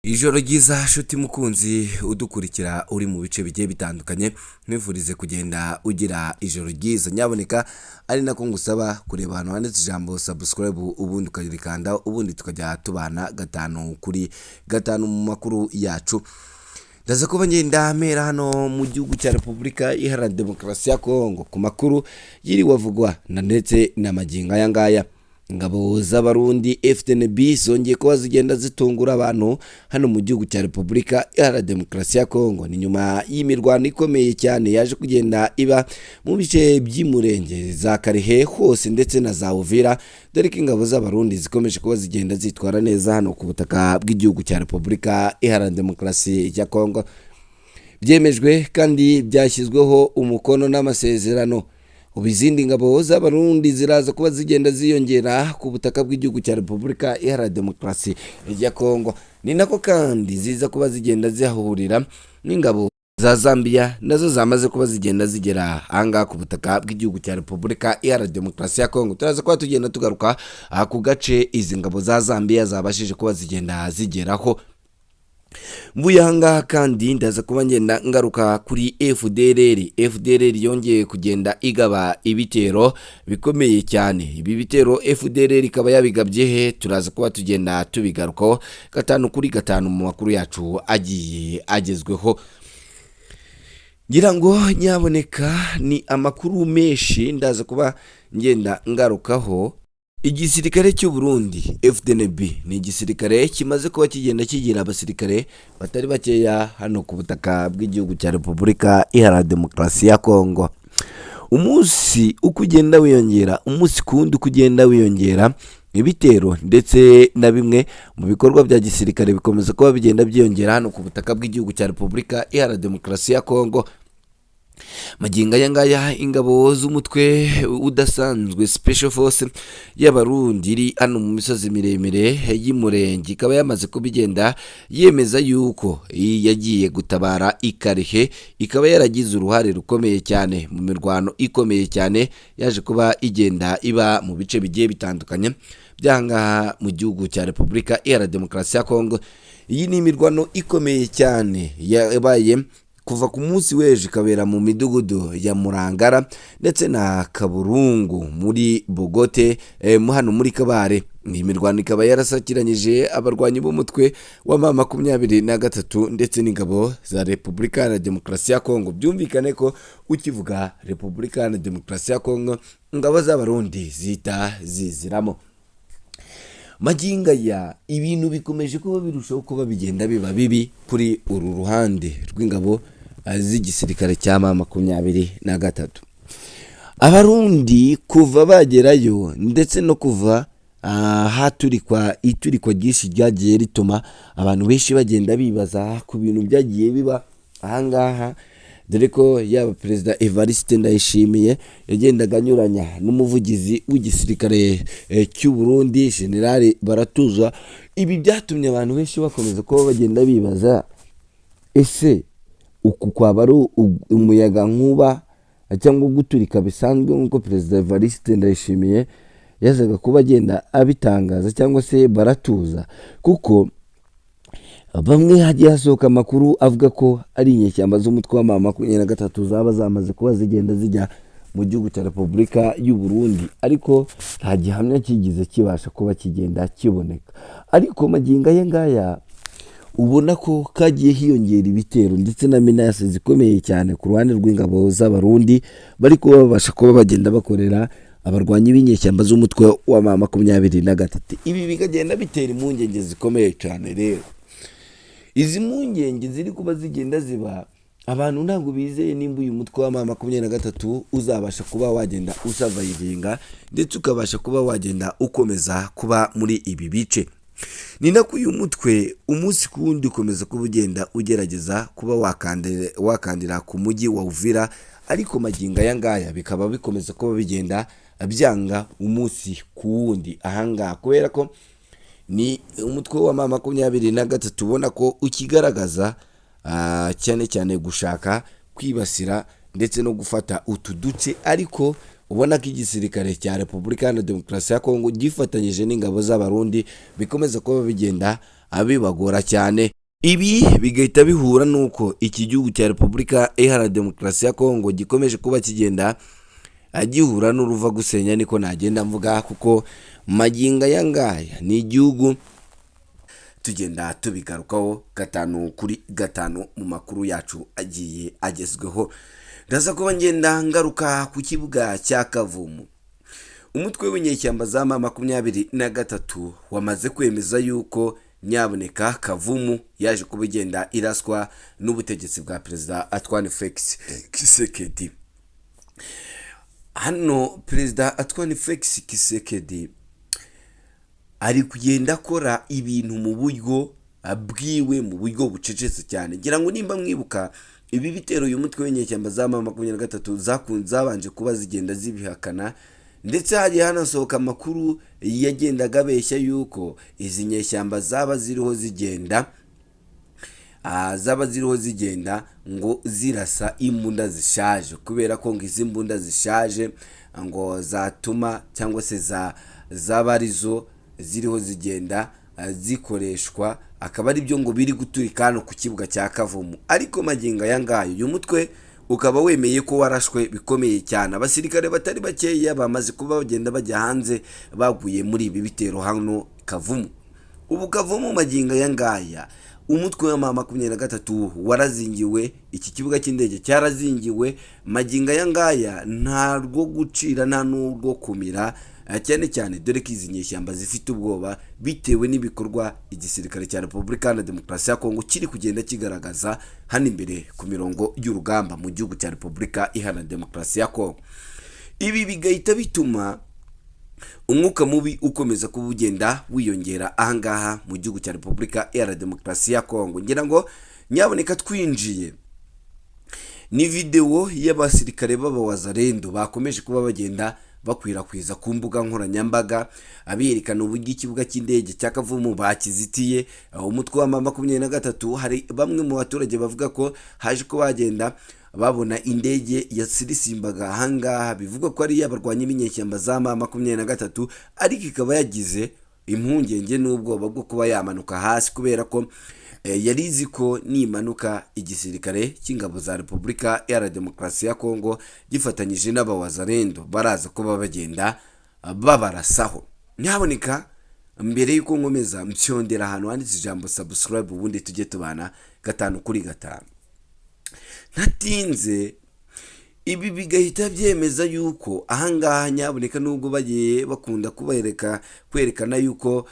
Ijoro ryiza shuti mukunzi udukurikira uri mu bice bigiye bitandukanye, nkwifurize kugenda ugira ijoro ryiza. Nyaboneka ari nako ngusaba kureba ahantu handitse ijambo subscribe, ubundi ukarikanda, ubundi tukajya tubana 5 kuri 5 mu makuru yacu. Ndaza kuba ngenda mpera hano mu gihugu cya Repubulika Iharanira Demokarasi ya Kongo ku makuru yiriwe avugwa na ndetse na magingo aya ngaya. Ingabo z'Abarundi FDNB zongeye kuba zigenda zitungura abantu hano mu gihugu cya Repubulika Iharanira Demokarasi ya Kongo. Ni nyuma y'imirwano ikomeye cyane yaje kugenda iba mu bice by'Imurenge, za Karehe hose ndetse na za Uvira, dore ko ingabo z'Abarundi zikomeje kuba zigenda zitwara neza hano ku butaka bw'igihugu cya Repubulika Iharanira Demokarasi ya Kongo. Byemejwe kandi byashyizweho umukono n'amasezerano. Ubu izindi ngabo z'Abarundi ziraza kuba zigenda ziyongera ku butaka bw'igihugu cya Repubulika Iharanira Demokarasi ya Kongo. Ni nako kandi ziza kuba zigenda zihahurira n'ingabo za Zambia, nazo zamaze kuba zigenda zigera ahangaha ku butaka bw'igihugu cya Repubulika Iharanira Demokarasi ya Kongo. Turaza kuba tugenda tugaruka ku gace izi ngabo za Zambia zabashije kuba zigenda zigeraho. Mvuye ahangaha kandi ndaza kuba ngenda ngaruka kuri FDLR. FDLR yongeye kugenda igaba ibitero bikomeye cyane. Ibi bitero FDLR ikaba yabigabye he? Turaza kuba tugenda tubigarukaho 5 kuri 5 mu makuru yacu agiye agezweho. Ngira ngo nyaboneka ni amakuru menshi ndaza kuba ngenda ngarukaho. Igisirikare cy'u Burundi FDNB ni igisirikare kimaze kuba kigenda kigira abasirikare batari bakeya hano ku butaka bw'igihugu cya Repubulika Iharanira Demokarasi ya Kongo. Umunsi uko ugenda wiyongera, umunsi ku wundi uko ugenda wiyongera, ibitero ndetse na bimwe mu bikorwa bya gisirikare bikomeza kuba bigenda byiyongera hano ku butaka bw'igihugu cya Repubulika Iharanira Demokarasi ya Kongo. Magingo aya ngaya, ingabo z'umutwe udasanzwe Special Force y'Abarundi iri hano mu misozi miremire y'Imurenge ikaba yamaze kubigenda yemeza yuko yagiye gutabara Ikarehe, ikaba yaragize uruhare rukomeye cyane mu mirwano ikomeye cyane yaje kuba igenda iba mu bice bigiye bitandukanye by'ahangaha mu gihugu cya Repubulika Iharanira Demokarasi ya Kongo. Iyi ni imirwano ikomeye cyane yabaye kuva ku munsi w'ejo, ikabera mu midugudu ya Murangara ndetse na Kaburungu muri Bogote, hano muri Kabare. Iyi mirwano ikaba yarasakiranyije abarwanyi b'umutwe wa M23 ndetse n'ingabo za Repubulika Iharanira Demokarasi ya Kongo. Byumvikane ko ukivuga Repubulika Iharanira Demokarasi ya Kongo, ingabo z'Abarundi zihita ziziramo. Magingo aya ibintu bikomeje kuba birushaho kuba bigenda biba bibi kuri uru ruhande rw'ingabo z'igisirikare cya M23. Abarundi kuva bagerayo ndetse no kuva haturikwa iturikwa ryinshi ryagiye rituma abantu benshi bagenda bibaza ku bintu byagiye biba ahangaha, dore ko yaba Perezida Evariste Ndayishimiye yagendaga anyuranya n'umuvugizi w'igisirikare cy'u Burundi, General Baratuza. Ibi byatumye abantu benshi bakomeza kuba bagenda bibaza: ese uku kwaba ari umuyaga nkuba cyangwa guturika bisanzwe, nk'uko Perezida Evariste Ndayishimiye yazaga kuba agenda abitangaza, cyangwa se Baratuza? Kuko bamwe hagiye hasohoka amakuru avuga ko ari inyeshyamba z'umutwe wa M23 zaba zamaze kuba zigenda zijya mu gihugu cya Repubulika y'u Burundi, ariko nta gihamya kigize kibasha kuba kigenda kiboneka. Ariko magingo aya ngaya ubona ko kagiye hiyongera ibitero ndetse na menaces zikomeye cyane ku ruhande rw'ingabo z'Abarundi, bari kuba babasha kuba bagenda bakorera abarwanyi b'inyeshyamba z'umutwe wa M23. Ibi bikagenda bitera impungenge zikomeye cyane. Rero izi mpungenge ziri kuba zigenda ziba, abantu ntabwo bizeye nimba uyu mutwe wa M23 uzabasha kuba wagenda usurvivinga ndetse ukabasha kuba wagenda ukomeza kuba muri ibi bice. Ni nako uyu mutwe umunsi ku wundi ukomeza kuba ugenda ugerageza kuba wakandira ku mujyi wa Uvira, ariko magingo aya ngaya bikaba bikomeza kuba bigenda byanga umunsi ku wundi ahangaha, kubera ko ni umutwe wa M23 ubona ko ukigaragaza cyane cyane gushaka kwibasira ndetse no gufata utu duce, ariko ubona ko igisirikare cya Repubulika Iharanira Demokarasi ya Kongo gifatanyije n'ingabo z'Abarundi bikomeza kuba bigenda bibagora cyane. Ibi bigahita bihura n'uko iki gihugu cya Repubulika Iharanira Demokarasi ya Kongo gikomeje kuba kigenda gihura n'uruva gusenya, niko nagenda mvuga, kuko magingo aya ngaya ni igihugu tugenda tubigarukaho gatanu kuri gatanu mu makuru yacu agiye agezweho. Ndaza kuba ngenda ngaruka ku kibuga cya Kavumu. Umutwe w'inyeshyamba za M23 wamaze kwemeza yuko nyaboneka Kavumu yaje kuba igenda iraswa n'ubutegetsi bwa Perezida Antoine Felix Tshisekedi. Hano Perezida Antoine Felix Tshisekedi ari kugenda akora ibintu mu buryo bwiwe, mu buryo bucecetse cyane. Ngira ngo nimba mwibuka ibi bitero uyu mutwe w'inyeshyamba za M23 zakunze zabanje kuba zigenda zibihakana, ndetse hagiye hanasohoka amakuru yagendaga abeshya yuko izi nyeshyamba zaba ziriho zigenda ngo zirasa imbunda zishaje, kubera ko ngo izi mbunda zishaje ngo zatuma cyangwa se zaba arizo ziriho zigenda zikoreshwa, akaba ari byo ngo biri guturika hano ku kibuga cya Kavumu. Ariko magingo aya ngaya uyu mutwe ukaba wemeye ko warashwe bikomeye cyane. Abasirikare batari bakeya bamaze kuba bagenda bajya hanze, baguye muri ibi bitero hano Kavumu. Ubu Kavumu magingo aya ngaya umutwe wa M23 warazingiwe, iki kibuga cy'indege cyarazingiwe. Magingo aya ngaya nta rwo gucira nta n'urwo kumira, cyane cyane dore ko izi nyeshyamba zifite ubwoba bitewe n'ibikorwa igisirikare cya Repubulika Iharanira Demokarasi ya Kongo kiri kugenda kigaragaza hano imbere ku mirongo y'urugamba mu gihugu cya Repubulika Iharanira Demokarasi ya Kongo. Ibi bigahita bituma umwuka mubi ukomeza kuba ugenda wiyongera ahangaha mu gihugu cya Repubulika Iharanira Demokarasi ya Kongo. Ngira ngo nyaboneka twinjiye ni videwo y'abasirikare b'abawazarendo bakomeje kuba bagenda bakwirakwiza ku mbuga nkoranyambaga, aberekana uburyo ikibuga cy'indege cya Kavumu bakizitiye umutwe wa M23. Hari bamwe mu baturage bavuga ko haje ko bagenda babona indege yasirisimbaga ahangaha, bivugwa ko ari iy'abarwanyi b'inyeshyamba za M23, ariko ikaba yagize impungenge n'ubwoba bwo kuba yamanuka hasi, kubera ko yari izi ko nimanuka igisirikare cy'ingabo za Repubulika Iharanira Demokarasi ya Kongo gifatanyije n'abawazarendo baraza kuba bagenda babarasaho. Nyaboneka mbere y'uko nkomeza, msyondera ahantu handitse ijambo subscribe, ubundi tujye tubana gatanu kuri gatanu ntatinze. Ibi bigahita byemeza yuko ahangaha nyaboneka nubwo bagiye bakunda kubereka kwerekana yuko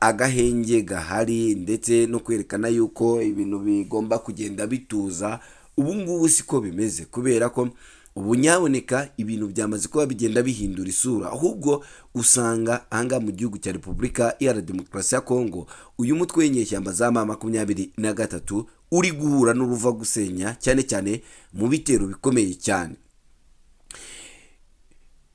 agahenge gahari, ndetse no kwerekana yuko ibintu bigomba kugenda bituza, ubu ngubu siko bimeze, kubera ko ubu nyaboneka ibintu byamaze kuba bigenda bihindura isura. Ahubwo usanga ahangaha mu gihugu cya Repubulika Iharanira Demokarasi ya Kongo uyu mutwe w'inyeshyamba za M23 uri guhura n'uruva gusenya, cyane cyane mu bitero bikomeye cyane.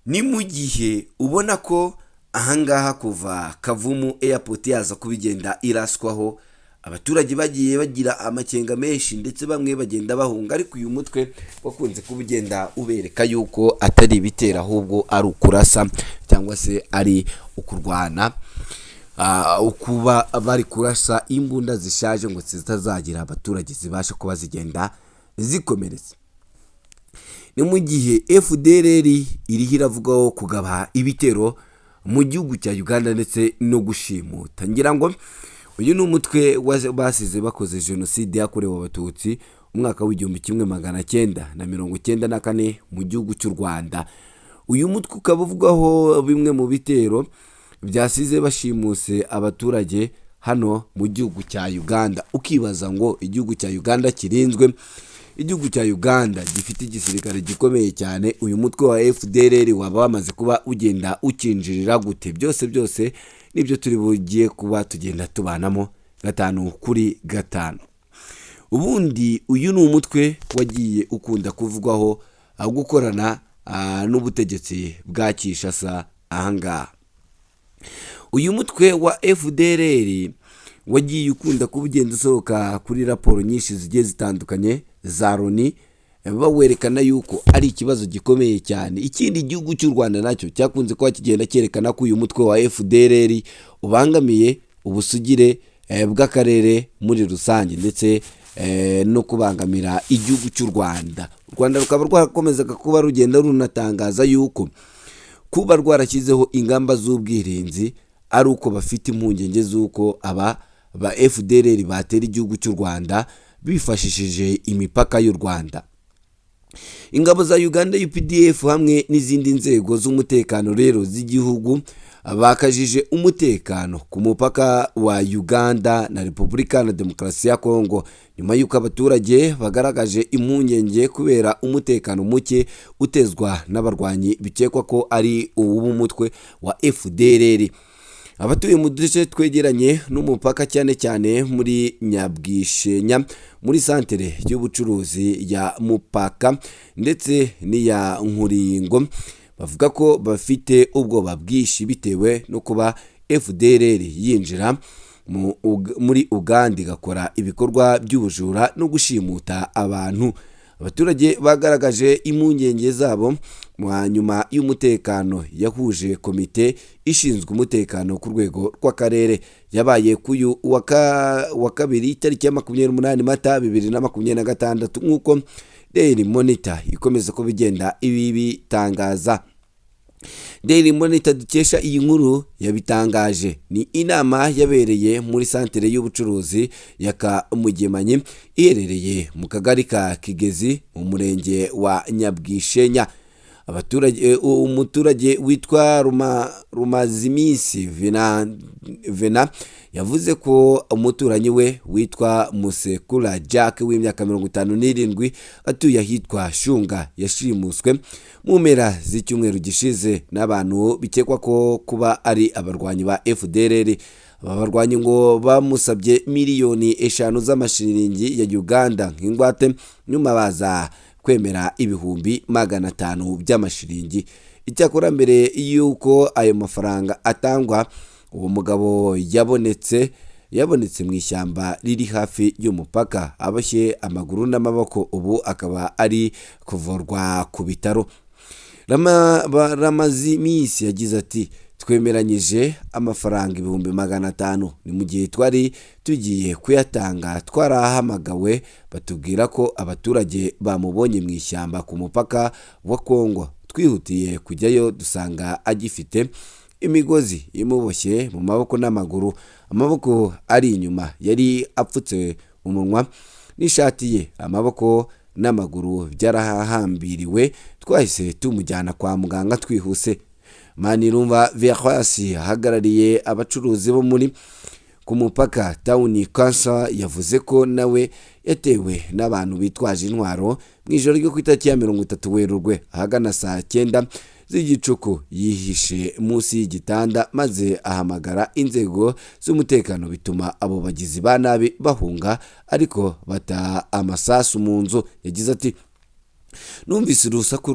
Ni mu gihe ubona ko ahangaha kuva Kavumu Airport yaza kubigenda iraswaho, abaturage bagiye bagira amakenga menshi, ndetse bamwe bagenda bahunga, ariko uyu mutwe wakunze kuba ugenda ubereka yuko atari ibitero, ahubwo ari ukurasa cyangwa se ari ukurwana, ukuba bari kurasa imbunda zishaje ngo zitazagira abaturage zibasha kuba zigenda zikomeretsa. Ni mu gihe FDLR iriho iravugaho kugaba ibitero mu gihugu cya Uganda ndetse no gushimuta. Ngira ngo uyu ni umutwe basize bakoze jenoside yakorewe Abatutsi umwaka w'1994 mu gihugu cy'u Rwanda. Uyu mutwe ukaba uvugwaho bimwe mu bitero byasize bashimuse abaturage hano mu gihugu cya Uganda. Ukibaza ngo igihugu cya Uganda kirinzwe, igihugu cya Uganda gifite igisirikare gikomeye cyane, uyu mutwe wa FDLR waba wamaze kuba ugenda ukinjirira gute? Byose byose nibyo turi bugiye kuba tugenda tubanamo gatanu kuri gatanu. Ubundi uyu ni umutwe wagiye ukunda kuvugwaho gukorana n'ubutegetsi bwa Kinshasa. Ahangaha uyu mutwe wa FDLR wagiye ukunda kuba ugenda usohoka kuri raporo nyinshi zigiye zitandukanye za Loni, bawerekana yuko ari ikibazo gikomeye cyane. Ikindi gihugu cy'u Rwanda nacyo cyakunze kuba kigenda cyerekana ko uyu mutwe wa FDLR ubangamiye ubusugire. bw'akarere muri rusange, ndetse no kubangamira igihugu cy'u Rwanda. U Rwanda rukaba rwarakomezaga kuba rugenda runatangaza yuko kuba rwarashyizeho ingamba z'ubwirinzi ari uko bafite impungenge z'uko aba ba FDLR batera igihugu cy'u Rwanda bifashishije imipaka y'u Rwanda. Ingabo za Uganda UPDF hamwe n'izindi nzego z'umutekano rero z'igihugu bakajije umutekano ku mupaka wa Uganda na Repubulika na Demokarasi ya Kongo, nyuma y'uko abaturage bagaragaje impungenge kubera umutekano muke utezwa n'abarwanyi bikekwa ko ari uw'umutwe wa FDLR. Abatuye mu duce twegeranye n'umupaka, cyane cyane muri Nyabwishenya, muri santere y'ubucuruzi ya Mupaka ndetse n'iya Nkuringo, bavuga ko bafite ubwoba bwinshi bitewe no kuba FDLR yinjira muri Uganda igakora ibikorwa by'ubujura no gushimuta abantu. Abaturage bagaragaje impungenge zabo nyuma y'umutekano yahuje komite ishinzwe umutekano ku rwego rw'akarere yabaye kuyu wa kabiri, itariki ya 28 Mata 2026, nk'uko Daily Monitor ikomeza kuba igenda ibi bitangaza. Daily Monitor dukesha iyi nkuru yabitangaje. Ni inama yabereye muri santere y'ubucuruzi ya Kamugemanyi, iherereye mu kagari ka Kigezi mu murenge wa Nyabwishenya. Abaturage, umuturage witwa Rumazimisi Vena yavuze ko umuturanyi we witwa Musekura Jack w'imyaka 57 atuye ahitwa Shunga yashimuswe mu mpera z'icyumweru gishize n'abantu bikekwa ko kuba ari abarwanyi ba FDLR. Aba barwanyi ngo bamusabye miliyoni 5 z'amashiringi ya Uganda nk'ingwate, nyuma baza kwemera 500,000 by'amashiringi. Icyakora mbere y'uko ayo mafaranga atangwa, uwo mugabo yabonetse mu ishyamba riri hafi y'umupaka aboshye amaguru n'amaboko, ubu akaba ari kuvurwa ku bitaro. Ramazimisi yagize ati: "Twemeranyije amafaranga 500,000. Ni mu gihe twari tugiye kuyatanga twarahamagawe, batubwira ko abaturage bamubonye mu ishyamba ku mupaka wa Kongo. Twihutiye kujyayo dusanga agifite imigozi imuboshye mu maboko n'amaguru, amaboko ari inyuma, yari apfutse umunwa n'ishati ye, amaboko n'amaguru byarahambiriwe. Twahise tumujyana kwa muganga twihuse." Manirumva Verasi ahagarariye abacuruzi bo muri ku mupaka Town Council yavuze ko nawe yatewe n'abantu bitwaje intwaro mu ijoro ryo ku itariki ya 30 Werurwe ahagana saa 9 z'igicuku. Yihishe munsi y'igitanda maze ahamagara inzego z'umutekano, bituma abo bagizi ba nabi bahunga ariko bata amasasu mu nzu. Yagize ati: "Numvise urusaku."